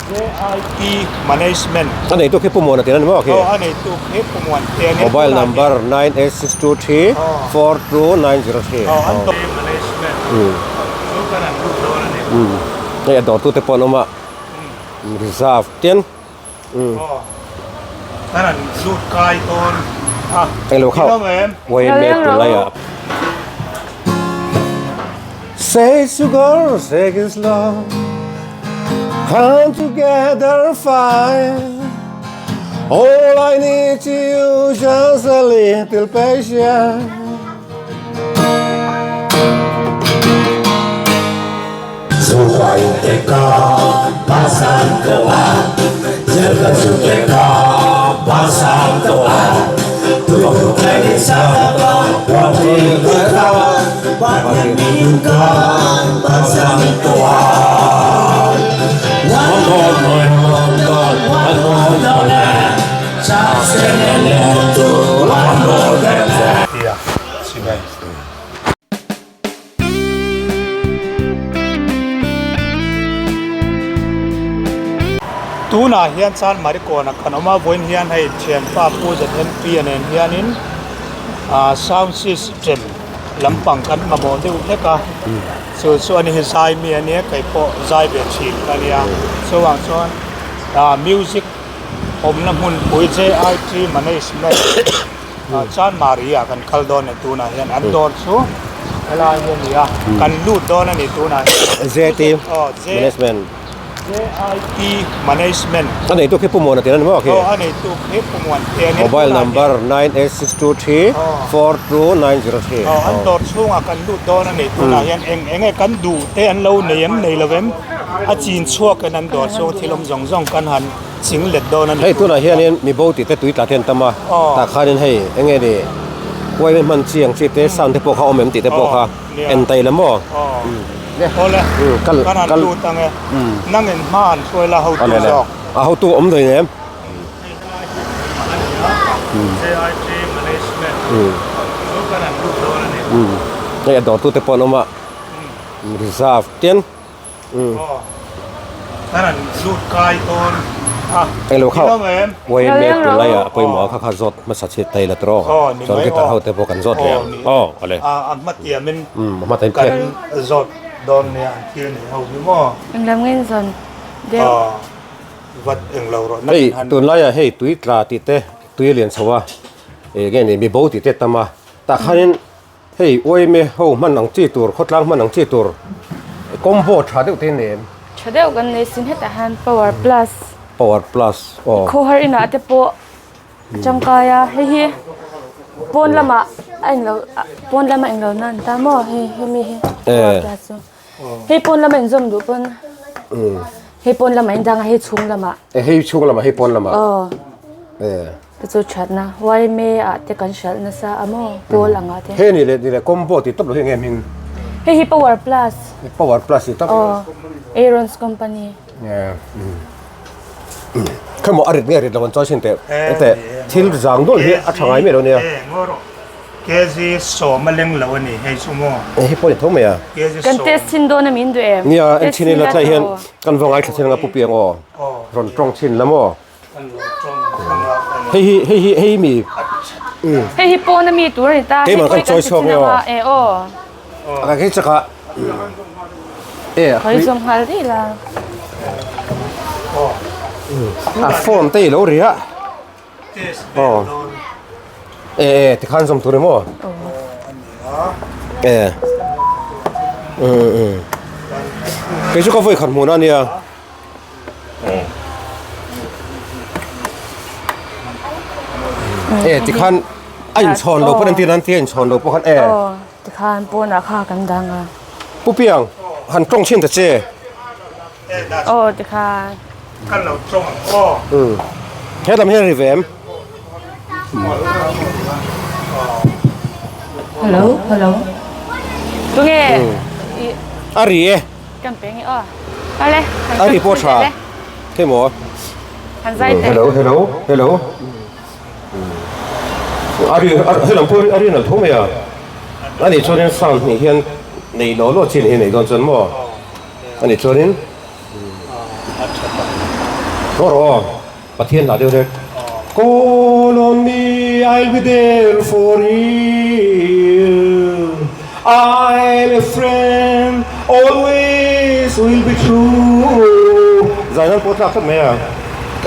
JIT Management. A neitu khi Pu Muana tih a ni maw khi? Aw a neitu khi Pu Muan te a ni. Mobile number 9862342903. Aw an dawr Management chu kan an lut dawn a ni. Hei a dawrtu te pawh an awm a reserve ten. Aw kan an lut kai dawn a. Englo kha YMA tunlaiah. Say sugar, say his love Come together fine All I need to you just a little patience Tunah hian chuan Marikawna kan awm a, vawiin hian hei thianpa Pu ZMP a nen hianin ah sound system lampang kan mamawh deuh hlek a, chu chu ani hi zai mi a nia kei pawh zai ve thin ka nia chuvang chuan ah music awmna hmunpui JIT management. Chuan Maria kan kal dawn a tunah hian an dawr chu helai hi a ni a kan lut dawn a ni tunah hian JT Management JIT Management a neitu khi Pu Muana tih a ni maw khi aw a neitu khi Pu Muan te a ni Mobile number 9862342903 aw an dawr chhungah kan lut dawn a ni tunah hian eng eng nge kan duh te an lo nei em nei lo em a chin chhuak in an dawr chhung thil awm zawng zawng kan han Ching let dawn a ni. Hei tunah hianin mi bo tih te tui tla te an tam a, tah khanin hei eng nge ni huai mai hman chi ang chi te sound te pawh kha awm em tih te pawh kha en tai la maw? Awle kan han lut ang e, nangin hma han hruai la hotu zawk. A hotu awm dawn em? JIT Management chu kan han lut dawn a ni. Hei a dawrtu te pawh an awm a, reserve ten. Englo kha YMA tunlaiah pawimawh a kha kha zawt hmasa chhit thei la tawh chuan guitar ho te pawh kan zawt leh ang aw awle a hmatiamin kan zawt dawn nia an thil nei ho hi maw vat englo rawh hei tunlaiah hei tui tla tih te tui a lian chho a eng nge ni mi bo tih te tam a tah khanin Hei uaime ho hman ang chi tur, khawtlang hman ang chi tur combo tha deuh te nen. Tha deuh kan nei sin hetah hian power plus. Power plus aw. Khawhar inah te pawh a tangkai a, hei hi pawn lamah a englo pawn lama englo na an ta maw hei hemi hi power plus chu. Hei pawn lama inzawm duh pawn hei pawn lamah in dang a hei chhung lamah. Hei chhung lamah hei pawn lamah. Aw. Te chu thatna yma ah te kan hralh nasa a maw pawl ang ah te. Hei ni leh ni leh combo tih tawp lo hi eng nge hming? Hei hi power plus. Power plus tih tawp. Aw Aaron's company. Kha maw a rit nge rit lo an chawi chhin teh teh thil zang dul hi a tha ngai miah lo nia. Kg sawm a leng lo a ni hei chu maw. Hei pawh ni tho mai a. Kan test chhin dawn a min duh em? Nia en chhin ila tlai hian kan va ngaithla chhin anga pu piang aw rawn tawng chhin la maw. Hei hi hei hi hei mi Hei hi pawn a mi tur a ni ta. Keimah kan chawi chhuak nge aw. E aw. A ka chaka e Khoi zawm nghal dih la. A phone te i lo ri a. Aw. E e tikhan zawm tur emaw. E. Kei chu ka vawi khat hmuhna a nia. E tikhan a inchhawn lo pawh an tir an tia inchhawn lo pawh khan e. Aw tikhan pawnah kha kan dang a. Pu Piang han tawng chhin ta che. Aw tikhan. Kan lo tawng ang aw. He lam hian ri ve em? Hello hello. Tunge A ri e. Kan peng i aw. Ale. A ri pawh tha. Thế maw? Han zai teh. Hello hello hello. A ri he lam pawh a ri nalh tho mai a. Ani chuanin sound hnih hian nei law law chin hi nei dawn chuan maw? Ani chuanin. Rawh rawh aw, Pathian lah deuh rek. Call on me, I'll be there for you I'm a friend, always will be true Zai nan pawh tlak tlat mai a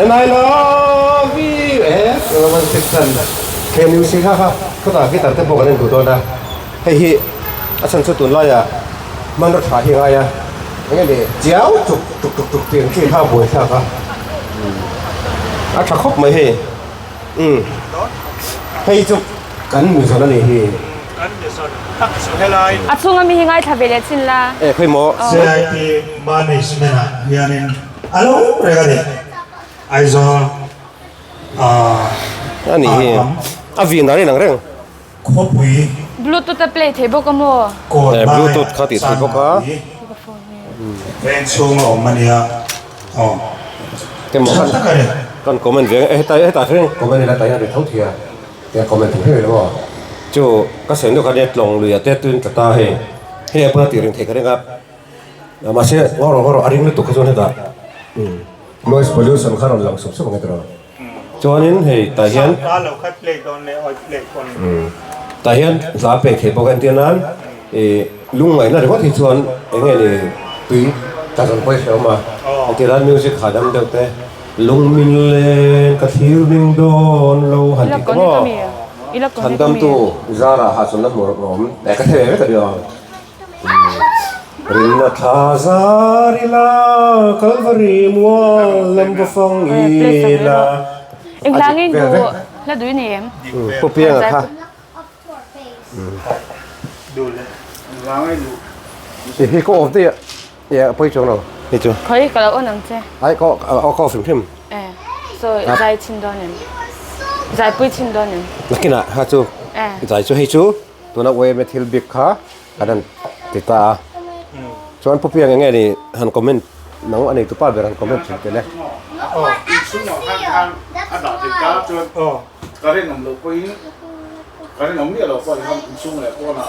And I love you Eh, romantic tan He music kha kha khawtah guitar te pawh kan en duh dawn a Hei hi a chhan chu tunlaiah hmanraw tha hi a ngai a, eng nge chiau tuk tuk tuk tuk tih ang chi kha a buai thlak a, a tha khawp mai hei, umm hei chu kan mizawn a nih hi. Kan mizawn tak chu helai. A chhunga mi hi ngaithla ve leh chin la. E khawi maw. CIP management ah hianin a lo reng a ni Aizawl ah A nih hi a vin dan a inang reng. Khawpui. Bluetooth a play thei bawk a maw? Kawn Eh, lai Bluetooth kha tih thei bawk a. Veng chhung a awm a nia. Aw. Te maw Tha tak a ni. Kan comment ve eh heta heta thleng comment ila taih a ri tho thei a. Tia comment thei hreh lo maw. Chu ka sawi nuak a nia tlawng lui ah te tuin tla ta hei. Hei a pawn a tih ring thei ka ring a. Mahse ngaw rawh ngaw rawh a ring lutuk kha chuan hetah noise pollution kha rawn lang sup sup ang e tiraw. Chuanin hei tah hian tah hian hla pek theih bawk a entir nan ih lungngaihna ringawt hi chuan eng nge ni tui tla zawng pawh hi hrehawm a entir nan music hahdam deuh te lung min leng ka thlir ding dawn lo han tih te maw chhandamtu zarah hahchawlhna hmuh rawh awm eh ka thei ve vek a ni aw. Rinna thla zar ila Kalvari mual lam va fang ila. Eng hla nge duh hla duh i nei em? Pu Pianga kha. Ti hi ka off daih a, e a pawi chuang lo hei chu. Khawi ka lo on ang che. Ai ka ka off hrim hrim. E so zai chhin dawn em? Zai pui chhin dawn em? Nakinah ha chu zai chu hei chu. Tuna uaime thil bik kha kan han ti ta a, chuan Pu Piang enge ni han comment nang a neitu pa ber han comment thin tel e.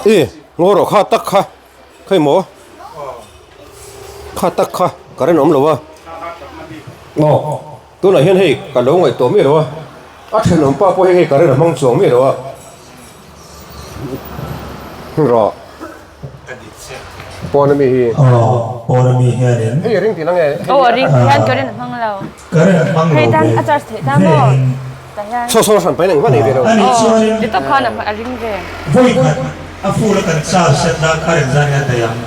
I ngaw rawh kha tak kha khawi maw kha tak kha current awm lo a aw tunah hian hei ka lo ngaihtuah miah lo a a thenawm pa pawh hei hei current a hmang chuang miah lo a. Rawh. Pawn ami hi. Aw, pawn ami hianin. Hei ring tih na nge? Aw, a ring hian current a hmang lo. Current a hmang lo. Hei tan a charge theih ta maw? Tah hian. Saw saw hran pain engmah nei ve lo. Ani chuanin. Ti tawp khan a ring ve. Vawi khat a full a kan charge set na current zan hian daih ang.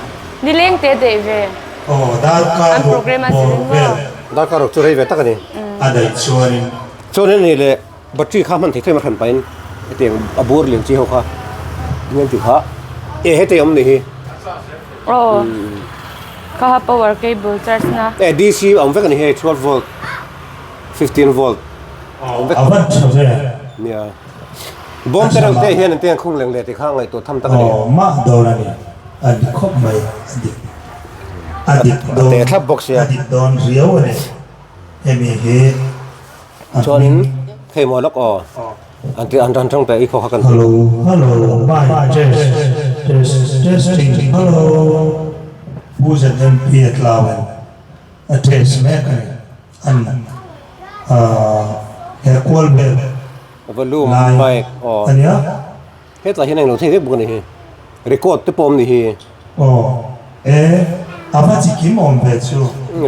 Nileng te daih ve. Aw, darkar ruk bawr vel. Darkar ruk chu rei ve tak a ni. A daih chuanin. Chuanin ni le. Battery kha hman thei thei mai hran pahin hetiang a bur lian chi ho kha eng tih kha e heti awm nih hi. Aw kha ha power cable charge na. E DC a awm vek a ni hei 12 volt 15 volt a awm vek. A van tha ve. Nia bawm te reuh te hian an tiang khung leng leh tih kha ngaihtuah tham tak a ni. Aw mah dawn a ni a dik khawp mai a dik a dik dawn a teh thlap bawk sia a dik dawn riau a ni hemi hi. Chuanin hei maw lawk aw an ti an ran tang pe i khaw kha kan Hello hello mic test test testing hello Pu ZMP a tlau in a test mek a ni an her kual vel Volume lai mic aw a nia. Hetlai hian englo thei vek bawk a ni hi record te pawh awm ni hi. Aw e a va chi kim awm ve chu.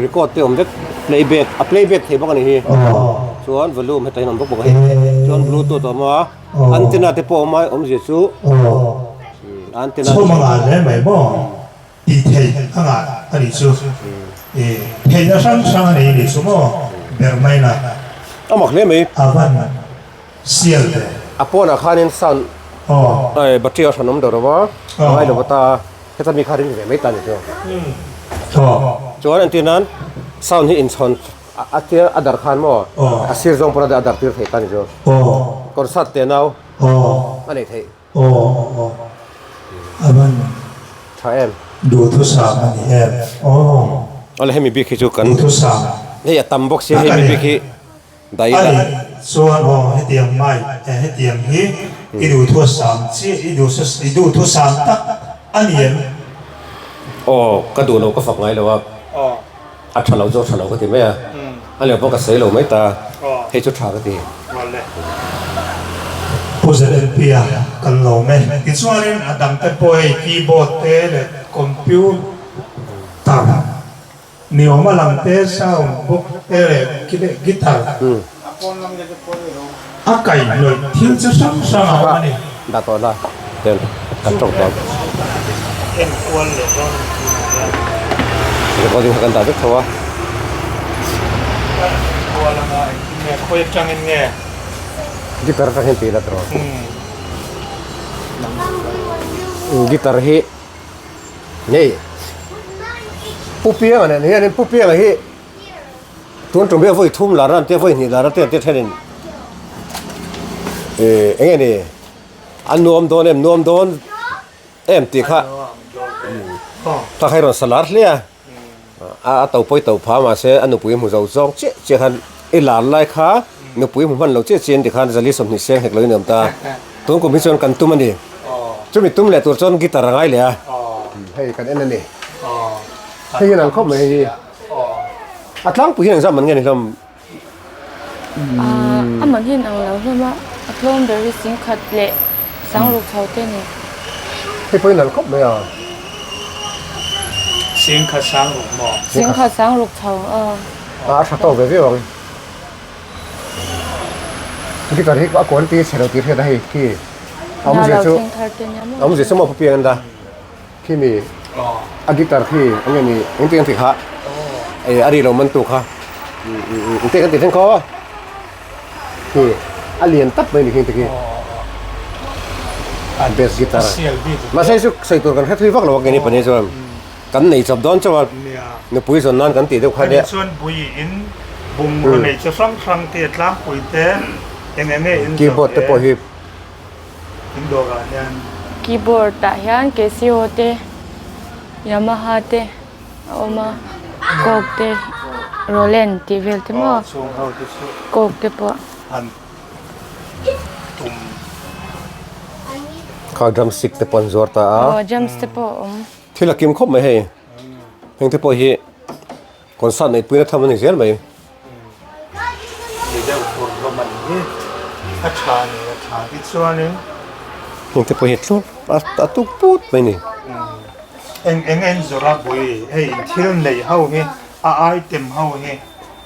Record te awm vek playback a playback thei bawk a ni hi. Aw. Chuan volume hetah hian awm bawk bawk a hei chuan bluetooth a awm a antenna te pawh awm a awmzia chu Aw. Antenna Chhawm a ngah hle mai maw tih theih a ngah a nih chu e theihna hrang hrang a nei a nih chu maw ber mai na. A mak hle mai. A van. Sial ve. A pawnah khanin sound eh battery a hran awm deuh reuh a, a ngai lo va ta a, heta mi kha ring ve mai ta ni chu. Chuan entir nan sound hi inchhawn a tia a dar khan maw a sir zawng pawn a dar tir theih ta ni chu. Concert te nau a neih theih. Tha em. Duhthusam a ni em aw. Awle hemi bik hi chu kan Duhthusam. Hei a tam bawk sia hemi bik hi. A nih chuan aw hetiang mai e hetiang hi i duhthusam chiah i duh i duhthusam tak a ni em? Aw ka duh lo ka fak ngai lo a, a tha lo chu a tha lo ka ti mai a. A leh pawh ka sawi lo mai ta, hei chu tha ka ti. Pu ZNP-a kan lawm e. Tichuanin a dangte pawh hei keyboard te leh computer ni awm a lang te, sound box te leh guitar a kaihhnawih thil chi hrang hrang a awm a ni. Dah tawh la, ten kan tawng tawh. Enkual leh dawn a ni tunah hian. Recording kha kan dah vek tho a. Kan enkual anga engtin nge khawi atangin nge. Guitar atang hian tih la tawh. Guitar hi nei Pu Pianga nen hianin Pu Pianga hi Tun tum hi a vawi thum lar a an tia vawi hnih lar a te an tia thenin eh eng nge ni a nuam dawn em nuam dawn em tih kha ta kha i rawn sa lar hle a a to pawi to pha mahse a nupui hmu zo zawng chiah chiah khan i lar lai kha nupui hmu hman lo chiah chiah in tikhan zali sawmhnih seng hek lo in awm ta tun kum hi chuan kan tum a ni chumi tum leh tur chuan guitar a ngai leh a hei kan en a ni hei hian an khawp mai hei hi. A tlangpui hian engzah man nge ni hlawm? A man hian ang lo hlawm a, a tlawm ber hi singkhat leh sangruk chho te a ni. Hei pawhin an khawp mai a. Singkhat sangruk maw? Singkhat sangruk chho a. A tha tawk ve viau ang. Guitar hi a quality chhe lo tih hriat a hei khi. Awmzia chu awmzia chu maw pu piang an da. Khi mi a guitar khi eng nge ni eng tih ang tih kha eh a ri lo man tu kha eng tih kan tih thleng khaw khi a lian tap mai ni khi khi a bass guitar mahse chu sawi tur kan hre thui vak lo a keni pahnih chuan kan nei chawp dawn chauh a nupui zawn nan kan tih deuh kha nia chuan bui in bungraw nei chi hrang hrang te tlangpui te eng eng nge in keyboard te pawh hi In dawrah hian. Keyboard ah hian Casio te, Yamaha te a awm a, Korg te, Roland tih vel te maw? Chung ho te chu. Korg te pawh. An tum. Kha drumstick te pawh an zuar ta a. Aw drums te pawh a awm. Thil a kim khawp mai hei. Heng te pawh hi concert neih puina tham a ni zel mai. Ni deuh tur hlawm an hi a tha ni a tha hi chuanin heng te pawh hi tlawm a tuk put mai ni. Eng eng en zawrh a bui hei thil nei ho hi a item ho hi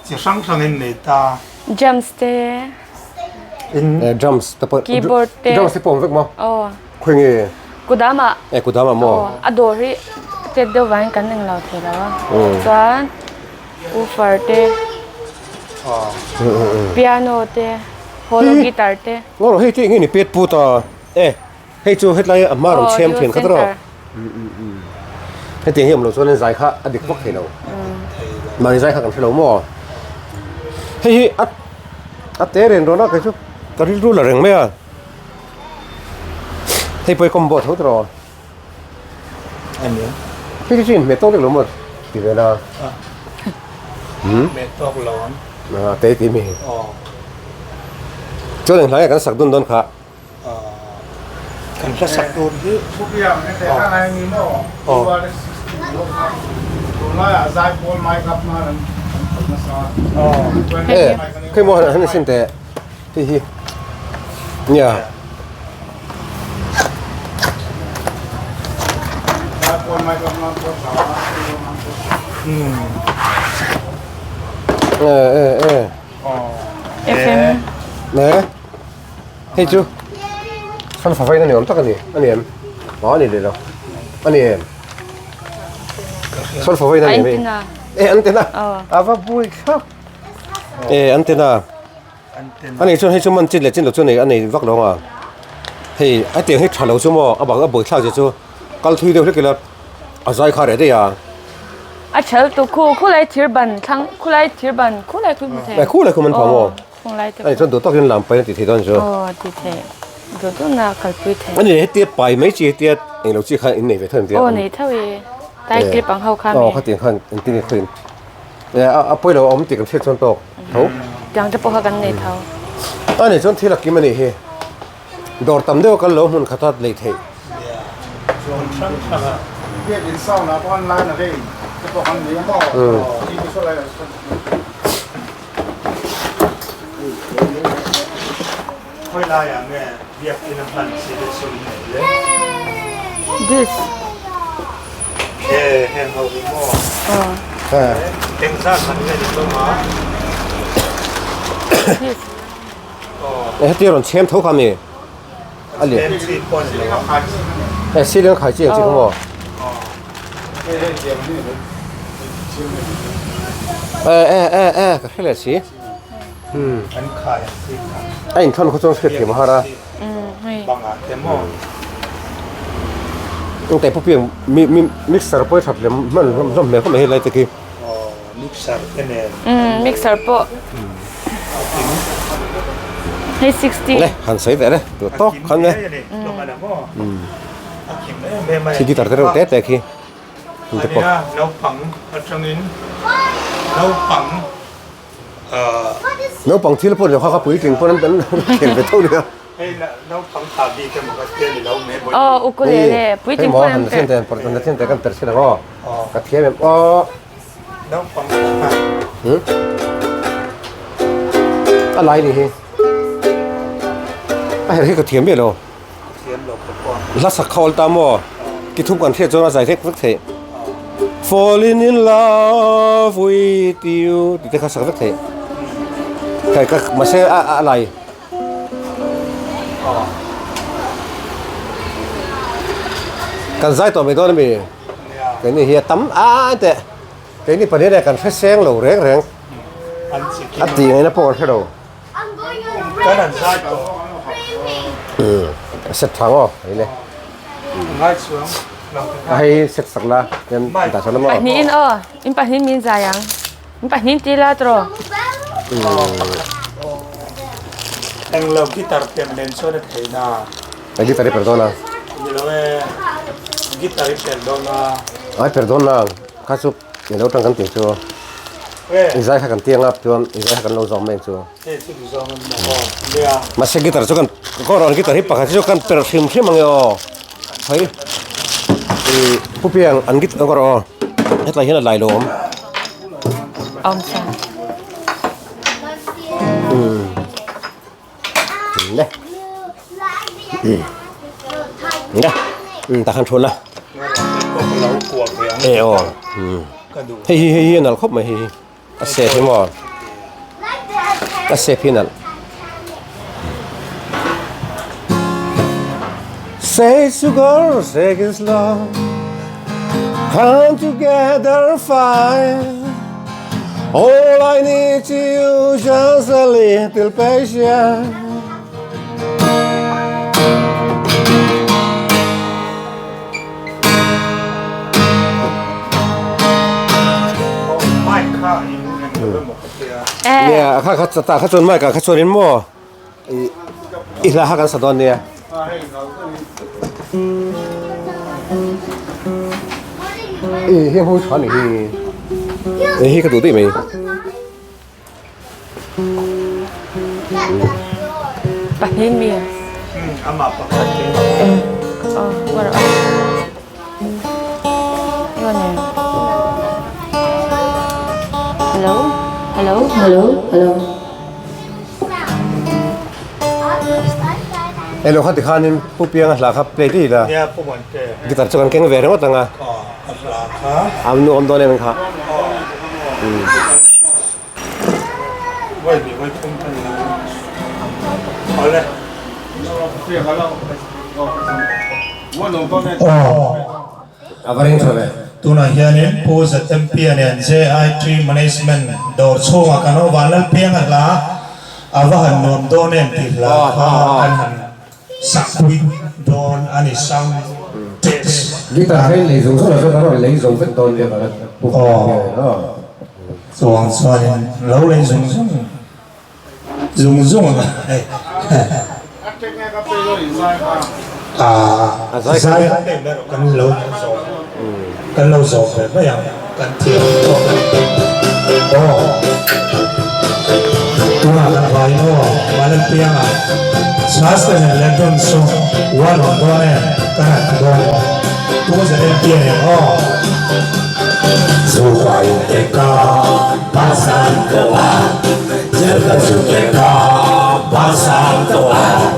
chi hrang hrang in nei ta. Drums te. In drums te pawh keyboard te drums te pawh awm vek maw? Aw. Khawi nge? Kudamah. E kudamah maw? Aw a dawr hi chet deuh vangin kan englo thei lo a chuan Woofer te, piano te, hollow guitar te. Ngaw hei te enge ni pet put a e hei chu hetlai a hma rawn chhem thin kha tawh hetiang hi awm lo chuan zai kha a dik vak thei lo mahni zai kha kan hre lo maw hei hi a a te ren rawn a kei chu ka rilru la reng mai a hei pawh hi combo tho tawh. Hei chu in hmeh tawk lek lo maw ti ve la. Hmeh tawk lo ang. A te ti mi. Chuan eng hlai kan sak dun dawn kha. Kan hla sak tur hi. E khi maw han sin teh. Hei hi. Nia. E e e. FM. Ne. Hei chu. San fa vain ani awm tak ani. Ani em. A ni leh lo. Ani em. San fa vain ani em. Antenna. E antenna. Ava bui thlak. E antenna. Ani chuan hei chu man chin leh chin lo chu a nei vak lo ang a, hei a tiang hi tha lo chu maw a bang a buai thlak zia chu kal thui deuh hlek ila a zai kha reh daih a. A thel tu khu khulai thir ban thlang khulai thir ban khulai khu hmu thei. Khulai khu man phah maw? Khulai te Ani chuan duh tawkin lam pain a ti thei dawn chu. Aw ti thei duh duh na kalpui thei. Ani hetia pai mai chi hetia englo chi kha in nei ve tho em tia. Aw nei tho e tai clip ang ho kha mi. Aw khatiang khan engtin nge khawiin. A pawi lo a awm tih kan hriat chuan tawk tho. Tiang te pawh kha kan nei tho. A nih chuan thil a kim a nih hi. Dawr tam deuh a kal lo hmun khat a lei theih. Khawi laiah nge biakinn a hman chi te chu in neih le? This. E heng ho hi maw? Aw. Eng zat man nge ni hlawm a? This. Aw. Heti rawn chhem tho kha mi? A lian. Chhem chi pawh ni lo a. E ceiling khai chi ang chi kha maw? E e e e ka hre leh si. An khai ang chi kha. A inthawn khaw chuan hriat thiam a har a. Bangah te maw? Engtai pawh piang mi mi mixer pawh hi that lem hman hlawm hmel khawp mai helai te khi. Aw mixer te nen. Mixer pawh. Hei 60. Le han sawi ve le duh tawk khan le. Khi guitar te reuh te te khi. Te pawh. Naupang atangin naupang Naupang thil pawh ni lo kha kha puitling pawn an khel ve tho nia. Hei naupang tha bik emaw ka tia ni lo mai maw. Aw ukulele puitling pawn an perh. Hei maw han kan perh chhin ang aw. Ka thiam em aw. Naupang tha. A lai ni hi. A her hi ka thiam miah lo. Thiam lo ka pawh. Hla sak kha awl ta maw? Ki thum kan hriat chuan a zai vek vek theih. Falling in love with you tih te kha sak vek theih. Kai ka mahse a a lai. Kan zai tawh mai dawn ami? Keini hi a tam a teh. Keini pahnih leh kan hre seng lo reng reng. A tih ngaihna pawh kan hre lo. Kan an zai tawh. Set tha ngaw hei le. Ngai chuang lo te kha. Hei set sak la ten dah sak la maw. Pahnih in aw in pahnih min zai ang. In pahnih ti la tro. Eng lo guitar pem nen chuan a thei na. A guitar i per dawn a. Ni lo e guitar i per dawn a. Ai per dawn la kha chu ni lo tang kan tih chu. I zai kha kan ti anga chuan i zai kha kan lo zawm mai ang chu. Mahse guitar chu kan ka rawn guitar hi pakhat hi chu kan perh hrim hrim ang e aw. Hei i pu piang an guitar ka rawh aw hetlai hian a lai lo awm. Awm sa. Le. Le. Ta khan thun la. E aw. Hei hi hei hi a nalh khawp mai hei hi. A sep hi maw? A sep hi nalh. Say sugar, say is love. Come together fine. All I need to you just a little patience. Nia kha kha tah kha chuan mic ah kha chuanin maw i hla kha kan sa dawn nia. I hi hmu tha ni hi. I hi ka duh daih mai. Pahnih mi. Amah pakhat te. Oh, what a. Hello? Hello? Hello? Hello? Hello kha tikhanin Pu Pianga hla kha play daih ila. Nia Pu Muante. Guitar chu kan keng ve ringawt ang a. A hla kha. A nuam dawn em kha. Vai ni vai thum than ni. Awle. A va ring tha ve. Tunah hianin Pu ZMP nen JIT Management dawr chhungah kan awm Vanlalpianga hla a va han nuam dawn em tih hla kha kan han sakpui dawn a ni sound test. Guitar kha in lei zawng zawng lo chuan a rawn lei zo vek dawn nia Pu Aw chuang chuanin lo lei zung zung. Zung zung a hei a zai em erawh kan lo zawm kan lo zawm ve mai ang kan thiam tawk aw tunah kan vai maw Vanlalpianga Chhas te nen Landon chu one awm dawn em kan han ti dawn tu ZMP nen aw Zupa in te ka pasal to a Zelka zu te ka pasal to a.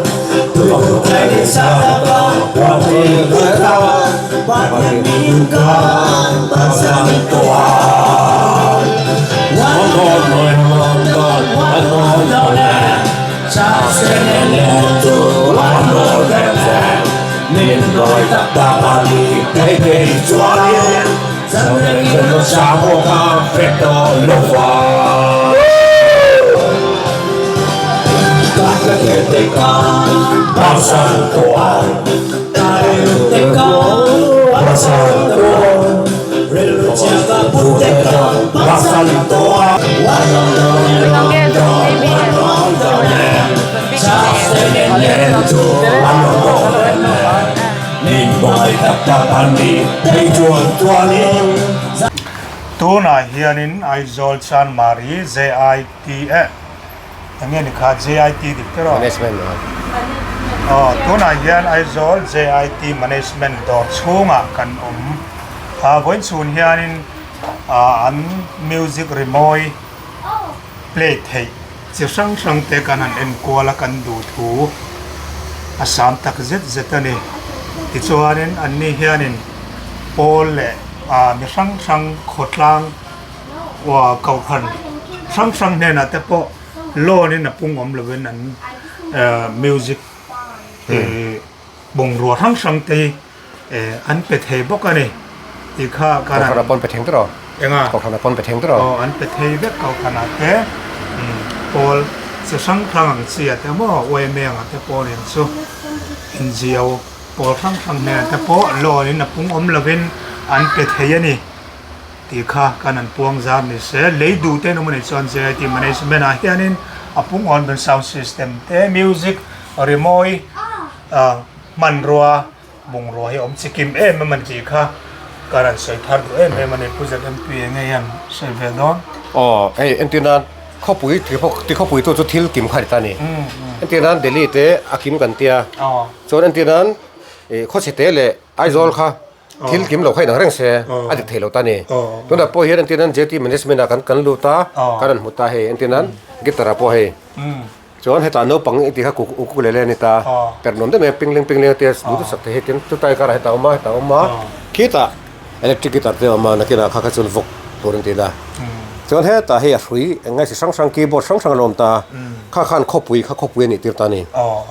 Tunah hianin Aizawl Chanmari JIT eh eng nge ni kha JIT dik te rawh Management aw tunah hian Aizawl JIT Management dawr chhungah kan awm a vawiin chhun hianin ah an music rimawi play theih chi hrang hrang te kan han en kual a kan duh thu a sam tak zet zet a ni tichuanin an ni hianin pawl leh ah mi hrang hrang khawtlang ah kohhran hrang hrang hnenah te pawh loan in a pung awm lovin an ah music ih bungrua hrang hrang te hi Eh an pe thei bawk a ni tih kha ka Kohhran a pawn pe theng tawh Enga? Kohhran a pawn pe theng tawh Aw an pe thei vek Kohhran ah te pawl chi hrang hrang ang chi ah te maw UMA ang ah te pawl in chu NGO pawl hrang hrang hnenah te pawh loan in a pung awm lovin an pe thei a ni tih kha kan an puang zar ni se. Lei duh te an awm a nih chuan JIT management ah hianin a pung awn ber sound system te music rimawi ah hmanrua bungrua hi awm chikim em em an tih kha ka rawn sawi thar duh em em a ni Pu ZMP enge hian sawi ve dawn. Aw hei entir nan khawpui ti khawpui tu chu thil kim kha a ni ta a ni. Entir nan Delhi te a kim kan tia chuan entir nan ih khawchhe te leh Aizawl kha thil kim lo kha inang reng se a dik thei lo ta a ni. Tunah pawh hian entir nan JT management ah kan kan lut a kan rawn hmu ta hei entir nan guitar ah pawh hei. Chuan hetah naupang i tih kha kuk ukulele a ni ta. Perh nuam deuh mai a pingling pingling a tia duh duh sak thei hi tin chutai karah hetah a awm a hetah a awm a khitah electric guitar te a awm a nakinah kha kha chuan vawk tur an ti la. Chuan hetah hei a hrui eng nge chi hrang hrang keyboard hrang hrang a lo awm ta kha khan khawpui kha khawpui a nih tir ta a ni.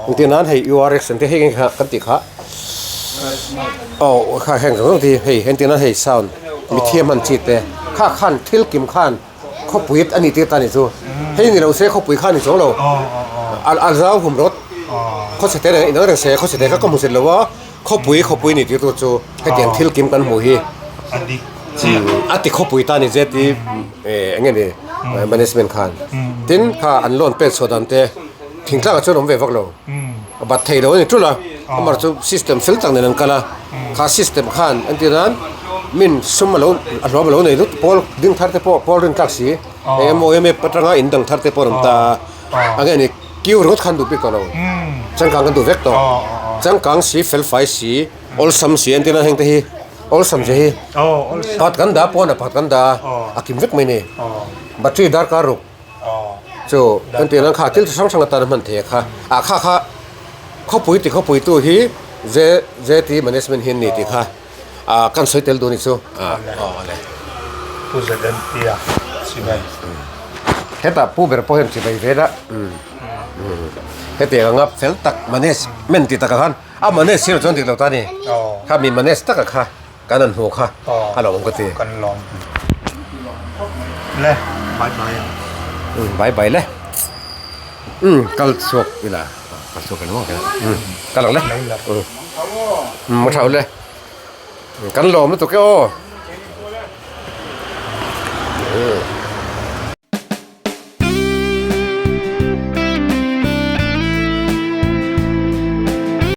Engtin nan hei URX an tih hei kha kan tih kha aw kha heng zawng zawng te hi hei entir nan hei sound mithiam an chi te kha khan thil kim khan Khawpui a nih tir ta ni chu. Hei ni lo se khawpui kha a ni chuang lo. A zau hum rawt. Khawchhe te reng inang reng se khawchhe te kha ka hmu set lo a. Khawpui khawpui nih tir tu chu hetiang thil kim kan hmuh hi. A ti khawpui ta ni zet i eng nge ni management khan. Tin kha an loan pek chhuah dan te thingtlang ah chuan awm ve vak lo. Bat thei lo a ni tul a. Amar chu system fel tak nen an kal a. Kha system khan entir nan min sum a lo a hlawm a lo nei lut pawl ding thar te pawh pawl rin tlak si eng emaw em em atanga in dang thar te pawh an awm ta a nge ni kiu ringawt khan duh bik tawh lo changkang kan duh vek tawh changkang si fel fai si awlsam si entir nan heng te hi awlsam che hi pakhat kan dah pawn ah pakhat kan dah a a kim vek mai ni battery darkar ruk chu entir nan kha thil chi hrang hrang atan a hman thei a kha ah kha kha khawpui ti khawpui tu hi J JT management hi an ni tih kha ah kan sawi tel duh a ni chu ah aw ale. Pu ZMP-a chibai. Hetah pu ber pawh hian chibai ve la hetiang anga fel tak management tih takah khan a manage hi chuan dik lo ta a ni kha mi manage taka kha kan han hmuh kha a lo awm ka ti. Kan lawm le bye bye ang. Bye bye le umm kal chhuak ila. Kal chhuak ila maw kal ang le umm a tha le kan lawm lutuk e aw.